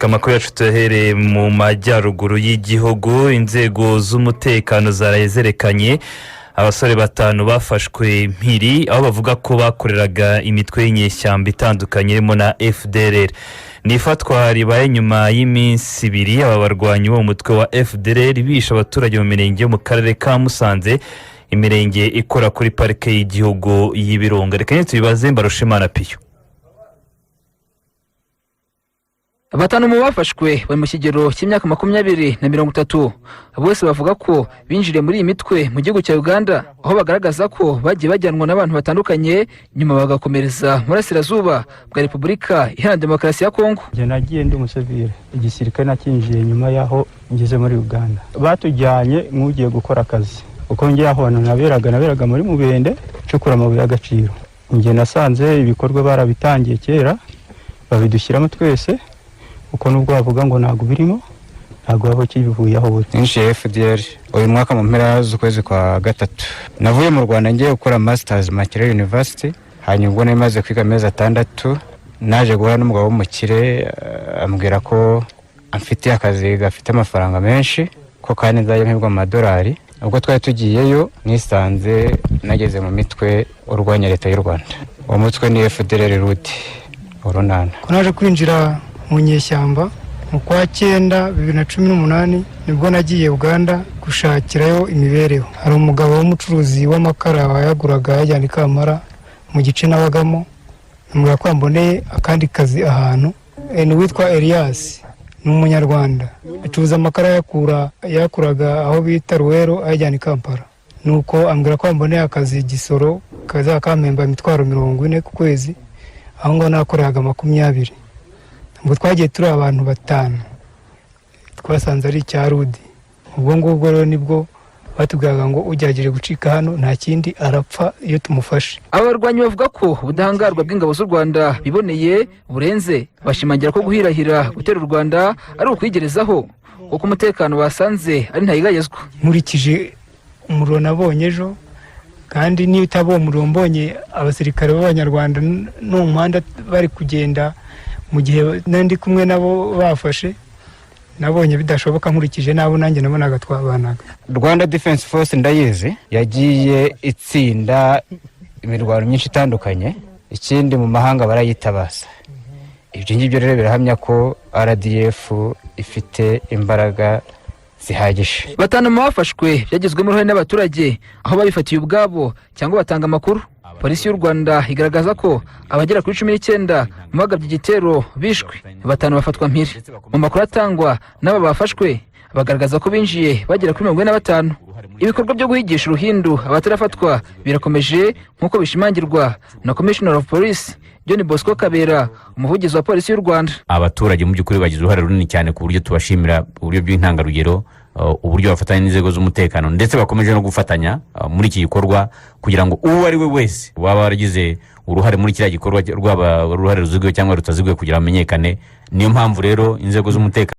Amakuru yacu tuyahereye mu majyaruguru y'igihugu. Inzego z'umutekano zaraye zerekanye abasore batanu bafashwe mpiri, aho bavuga ko bakoreraga imitwe y'inyeshyamba itandukanye irimo na FDLR. Ni ifatwa ribaye nyuma y'iminsi 2 aba barwanyi bo mu mutwe wa FDLR bishe abaturage mu mirenge yo mu Karere ka Musanze, imirenge ikora kuri Parike y'Igihugu y'Ibirunga. Reka tubibaze Mbarushimana Piyo. Batanu mu bafashwe bari mu kigero cy'imyaka 20 na 30. Bose bavuga ko binjiriye muri iyi mitwe mu gihugu cya Uganda, aho bagaragaza ko bagiye bajyanwa n'abantu batandukanye, nyuma bagakomereza mu burasirazuba bwa Repubulika Iharanira Demokarasi ya Kongo. Njye nagiye ndi umusivire. Igisirikare nakinjiye nyuma y'aho ngeze muri Uganda. Batujyanye nk'ugiye gukora akazi, kuko njye aho hantu naberaga muri Mubende, ncukura amabuye y'agaciro. Njye nasanze ibikorwa barabitangiye kera, babidushyiramo twese, kuko nubwo bavuga ngo ntabwo birimo, ntabwo waba kibivuye aho buri. Ninjiye FDLR uyu mwaka mu mpera z'ukwezi kwa gatatu. Navuye mu Rwanda ngiye gukora masters Makerere University. Hanyuma ubwo nari maze kwiga amezi 6, naje guhura n'umugabo w'umukire, ambwira ko amfitiye akazi gafite amafaranga menshi, ko kandi nzajya mpembwa mu madolari. Ubwo twari tugiyeyo, nisanze nageze mu mitwe urwanya Leta y'u Rwanda. Uwo mutwe ni FDLR RUD Urunana. Ko naje kwinjira mu nyeshyamba mu kwa cyenda 2018, nibwo nagiye Uganda gushakirayo imibereho. Hari umugabo w'umucuruzi w'amakara wayaguraga ayajyana i Kampala mu gice nabagamo, namubwira ko yamboneye akandi kazi ahantu. Ni uwitwa Elias, ni Umunyarwanda, acuruza amakara, yakuraga aho bita Ruwero ayajyana i Kampala. Nuko ambwira ko yamboneye akazi Gisoro kazaba kampemba imitwaro 40 ku kwezi, aho ngaho nakoreraga 20. Ubwo twagiye turi abantu batanu, twasanze ari icya RUD. Ubwo ngubwo rero nibwo batubwiraga ngo ugerageje gucika hano nta kindi, arapfa iyo tumufashe. Aba barwanyi bavuga ko ubudahangarwa bw'ingabo z'u Rwanda biboneye burenze. Bashimangira ko guhirahira gutera u Rwanda ari ukwigerezaho, kuko umutekano basanze ari ntayigayezwa. Nkurikije umuriro nabonye ejo, kandi niyo utaba uwo muriro mbonye abasirikare b'Abanyarwanda no mu muhanda bari kugenda mu gihe nandi kumwe nabo bafashe, nabonye bidashoboka, nkurikije n'abo nanjye nabonaga twabanaga. Rwanda Defense Force ndayizi, yagiye itsinda imirwano myinshi itandukanye. Ikindi, mu mahanga barayitabaza. Ibyo ngibyo rero birahamya ko RDF ifite imbaraga zihagije. Batanu mu bafashwe byagizwemo uruhare n'abaturage, aho babifatiye ubwabo cyangwa batanga amakuru. Polisi y'u Rwanda igaragaza ko abagera kuri 19 mu bagabye igitero bishwe, batanu bafatwa mpiri. Mu makuru atangwa n'aba bafashwe, bagaragaza ko binjiye bagera kuri 45. Ibikorwa byo guhigisha uruhindu abatarafatwa birakomeje, nk'uko bishimangirwa na Commissioner of Police John Bosco Kabera, umuvugizi wa Polisi y'u Rwanda. Abaturage mu by'ukuri bagize uruhare runini cyane, ku buryo tubashimira uburyo bw'intangarugero, uburyo bafatanya n'inzego z'umutekano, ndetse bakomeje no gufatanya muri iki gikorwa, kugira ngo uwo ari we wese waba waragize uruhare muri kiriya gikorwa, rwaba uruhare ruziguye cyangwa rutaziguye, kugira ngo amenyekane. Niyo mpamvu rero inzego z'umutekano